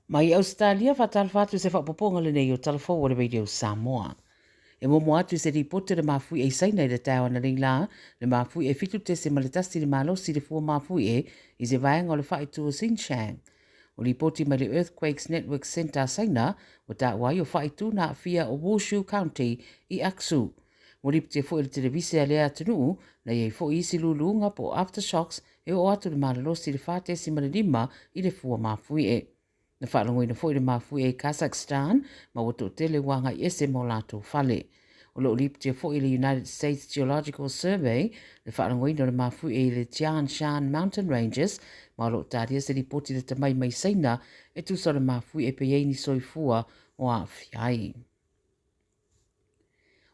Mai Ausetalia, faatalofa atu i se faaopoopoga lenei o Tala Fou a le Radio Samoa. E muamua atu i se lipoti o le mafuie i Saina i le taeao ananei la, le mafuie 7.1 le malosi le fua mafuie i se vaega o le faaitu o Xinjiang. O lipoti mai le Earthquakes Network Centre a Saina, ua taua ai o faaitu na aafia o Wushu County i Aksu. Ua lipotia foi e le televise a lea atunuu, na i ai foi isi luluga po o aftershocks e oo atu le malolosi i le 4.5 i le fua mafuie. Na faalogoina foi le mafuie i Kazakhstan ma ua toatele ua agai ese ma o latou fale. O lo o lipotia foi e le United States Geological Survey le faalogoina o le mafuie i le Tian Shan Mountain Ranges ma o lo o talia se lipoti lata mai mai Saina e tusa o le mafuie pe i ai ni soifua o aafia ai.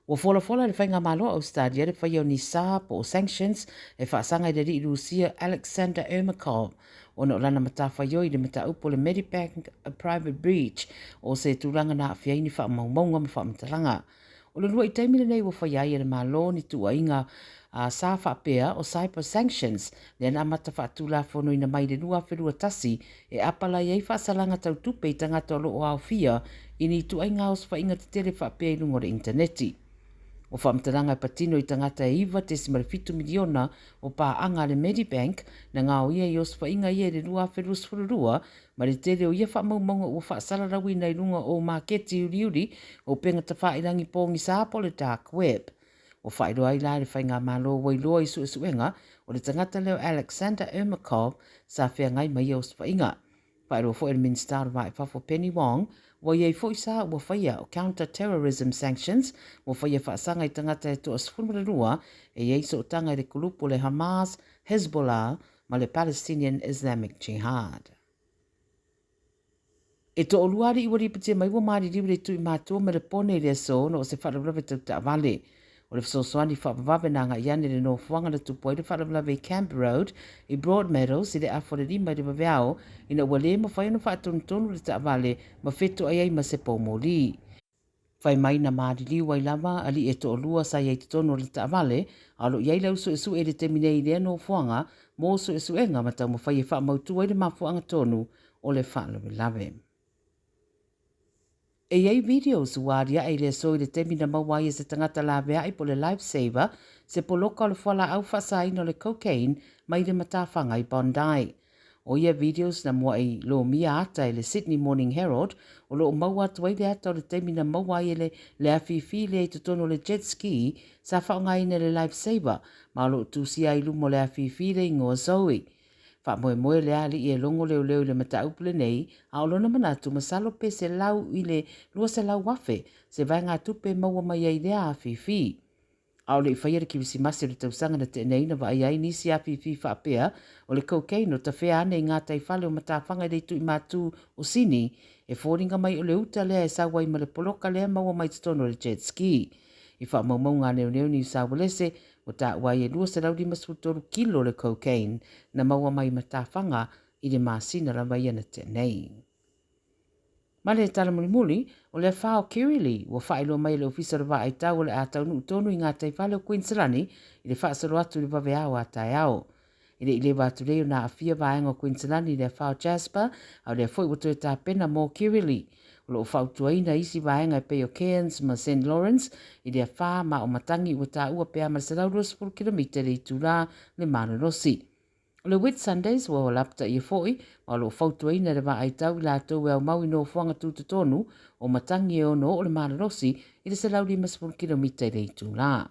Ua folafola e le Faigamalo a Ausetalia le faia o ni sa po o sanctions e faasaga i le alii Rusia Alexander Ermakov ona o lana matafaioi i le mataupu o le Medibank Private Breach o se tulaga na aafia ai ni faamaumauga ma faamatalaga. O le lua'i taimi lenei ua faia ai e le Malo ni tuuaiga a sa faapea o cyber sanctions lea na amata faatulafonoina mai i le 2021 e apalai ai faasalaga tau tupe i tagata o lo o aofia i ni ituaiga osofaiga tetele faapea i luga o le initaneti. O faamatalaga e patino i tagata e 9.7 miliona o paaga a le Medibank na gaoia i osofaiga ia i le 2022 ma le tele o ia faamaumauga ua faasalalauina i luga o maketi uliuli o upega tafailangi pogisa po o le dark web. Ua faailoa ai la e le Faigamalo ua iloa i suesuega o le tagata lea o Alexander Ermakov sa feagai ma ia osofaiga. Faailoa foi e le Minisita o le Va i Fafo Penny Wong, ua i ai foi sa ua faia o counter terrorism sanctions ua faia faasaga i tagata e toa 12 e i ai sootaga i le kulupu o le Hamas, Hezbollah ma le Palestinian Islamic Jihad. E toalua alii ua lipotia mai ua maliliu i le tuimatua ma le pone i le aso ona o se faalavelave tau taavale. O le fesoasoani faavavave na agai ane i le nofoaga na tupu ai le faalavelave i Camp Road i Broadmeadows i le afa o le 5 i le vaveao ina ua le mafai ona faatonutonu le taavale ma fetoai ai ma se poumoli. Fai mai na maliliu ai lava alii e toalua sa i ai totonu o le taavale, a o lo o i ai le au suesue i le taimi nei i lea nofoaga mo suesuega ma taumafai e faamautu ai le mafuaaga tonu o le faalavelave. E i ai videos ua aliae i le aso i le taimi na maua ai e se tagata laveai po o le life saver se poloka o le fualaau faasaina o le cocaine mai le matafaga i Bondi. O ia videos na mua'i lomia ata e le Sydney Morning Herald o lo o maua atu ai le ata o le taimi na maua ai e le le afifi lea i totonu o le jet ski sa faaaogaina e le life saver ma o lo o tusia ai i luma o le afifi le igoa Zoe. Faamoemoe le alii e logo leoleo i le mataupu lenei a o lona manatu masalo pe 100 i le 200,000 se vaegatupe e maua mai ai i lea afifi. A o le i faia le Kerisimasi o le tausaga na tea nei na vaaia ai nisi afifi faapea o le cocaine o tafea ane i gataifale o matafaga i le ituimatū o Sini, e foliga mai o le uta lea e sau ai ma le poloka lea maua mai totonu o le jet ski. I faamaumauga a leoleo Niu Saualese, ua taua ai e 253 kilo le cocaine na maua mai matafaga i le masina lava ia na tea nei. Ma le tala mulimuli, o le afa o Kirrilie ua faailoa mai e le Ofisa o le Vaai Tau o le a taunuu tonu i gataifale o Kuiniselani i le faasolo atu i le vaveao a taeao. E le i leva atu nei ona aafia vaega o Kuiniselani i le afa o Jasper, a o lea foi ua toe tapena mo Kirrilie. O lo o fautuaina isi vaega e pei o Cairns ma St Lawrence i le afa ma o matangi ua taua pe a ma le 120 kilomita i le itulā le malolosi. O le Whitsundays ua lapataia foi, ma o lo o fautuaina e le vaai tau i latou e aumau i nofoaga tutotonu o matangi e ono oo le malolosi i le 150 kilomita i le itulā.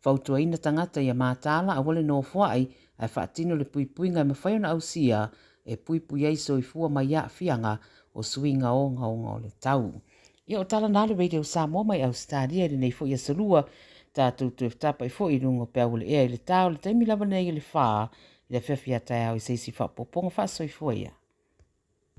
Fautuaina tagata ia mataala aua le nofoa'i ae faatino le puipuiga e mafai ona ausia e puipui ai soifua mai aafiaga o suiga ogaoga o le tau. Ia o tala na le Radio Samoa mai Ausetalia i lenei foi aso lua, tatou toe fetapai foi i luga o peau o le ea i le ta o le taimi lava nei i le fa i le afiafi a taeao i se isi faaopoopoga faasoifua ia.